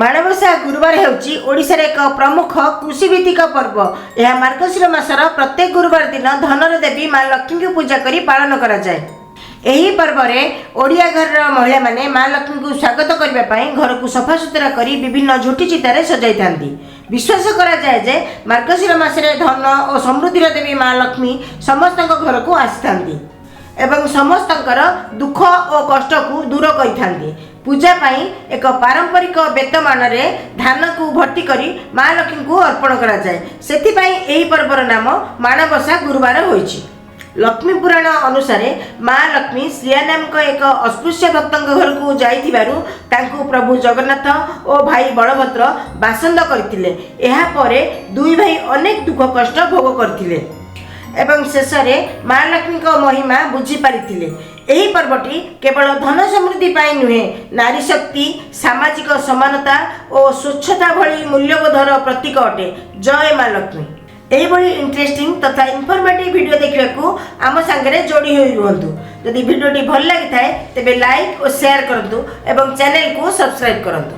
ମାଣବସା ଗୁରୁବାର ହେଉଛି ଓଡ଼ିଶାର ଏକ ପ୍ରମୁଖ କୃଷିଭିତ୍ତିକ ପର୍ବ। ଏହା ମାର୍ଗଶିର ମାସର ପ୍ରତ୍ୟେକ ଗୁରୁବାର ଦିନ ଧନର ଦେବୀ ମା ଲକ୍ଷ୍ମୀଙ୍କୁ ପୂଜା କରି ପାଳନ କରାଯାଏ। ଏହି ପର୍ବରେ ଓଡ଼ିଆ ଘରର ମହିଳାମାନେ ମା ଲକ୍ଷ୍ମୀଙ୍କୁ ସ୍ୱାଗତ କରିବା ପାଇଁ ଘରକୁ ସଫାସୁତୁରା କରି ବିଭିନ୍ନ ଝୋଟି ଚିତାରେ ସଜାଇଥାନ୍ତି। ବିଶ୍ୱାସ କରାଯାଏ ଯେ ମାର୍ଗଶିର ମାସରେ ଧନ ଓ ସମୃଦ୍ଧିର ଦେବୀ ମା ଲକ୍ଷ୍ମୀ ସମସ୍ତଙ୍କ ଘରକୁ ଆସିଥାନ୍ତି ଏବଂ ସମସ୍ତଙ୍କର ଦୁଃଖ ଓ କଷ୍ଟକୁ ଦୂର କରିଥାନ୍ତି। ପୂଜା ପାଇଁ ଏକ ପାରମ୍ପରିକ ବେତମାନରେ ଧାନକୁ ଭର୍ତ୍ତି କରି ମା ଲକ୍ଷ୍ମୀଙ୍କୁ ଅର୍ପଣ କରାଯାଏ। ସେଥିପାଇଁ ଏହି ପର୍ବର ନାମ ମାଣବସା ଗୁରୁବାର ହୋଇଛି। ଲକ୍ଷ୍ମୀ ପୁରାଣ ଅନୁସାରେ ମା ଲକ୍ଷ୍ମୀ ଶ୍ରୀୟା ନାମକ ଏକ ଅସ୍ପୃଶ୍ୟ ଭକ୍ତଙ୍କ ଘରକୁ ଯାଇଥିବାରୁ ତାଙ୍କୁ ପ୍ରଭୁ ଜଗନ୍ନାଥ ଓ ଭାଇ ବଳଭଦ୍ର ବାସନ୍ଦ କରିଥିଲେ। ଏହାପରେ ଦୁଇ ଭାଇ ଅନେକ ଦୁଃଖ କଷ୍ଟ ଭୋଗ କରିଥିଲେ ଏବଂ ଶେଷରେ ମା ଲକ୍ଷ୍ମୀଙ୍କ ମହିମା ବୁଝିପାରିଥିଲେ। ଏହି ପର୍ବଟି କେବଳ ଧନ ସମୃଦ୍ଧି ପାଇଁ ନୁହେଁ, ନାରୀ ଶକ୍ତି, ସାମାଜିକ ସମାନତା ଓ ସ୍ୱଚ୍ଛତା ଭଳି ମୂଲ୍ୟବୋଧର ପ୍ରତୀକ ଅଟେ। ଜୟ ମା ଲକ୍ଷ୍ମୀ। ଏହିଭଳି ଇଣ୍ଟରେଷ୍ଟିଂ ତଥା ଇନଫର୍ମେଟିଭ୍ ଭିଡ଼ିଓ ଦେଖିବାକୁ ଆମ ସାଙ୍ଗରେ ଯୋଡ଼ି ହୋଇ ରୁହନ୍ତୁ। ଯଦି ଭିଡ଼ିଓଟି ଭଲ ଲାଗିଥାଏ, ତେବେ ଲାଇକ୍ ଓ ସେୟାର କରନ୍ତୁ ଏବଂ ଚ୍ୟାନେଲକୁ ସବସ୍କ୍ରାଇବ୍ କରନ୍ତୁ।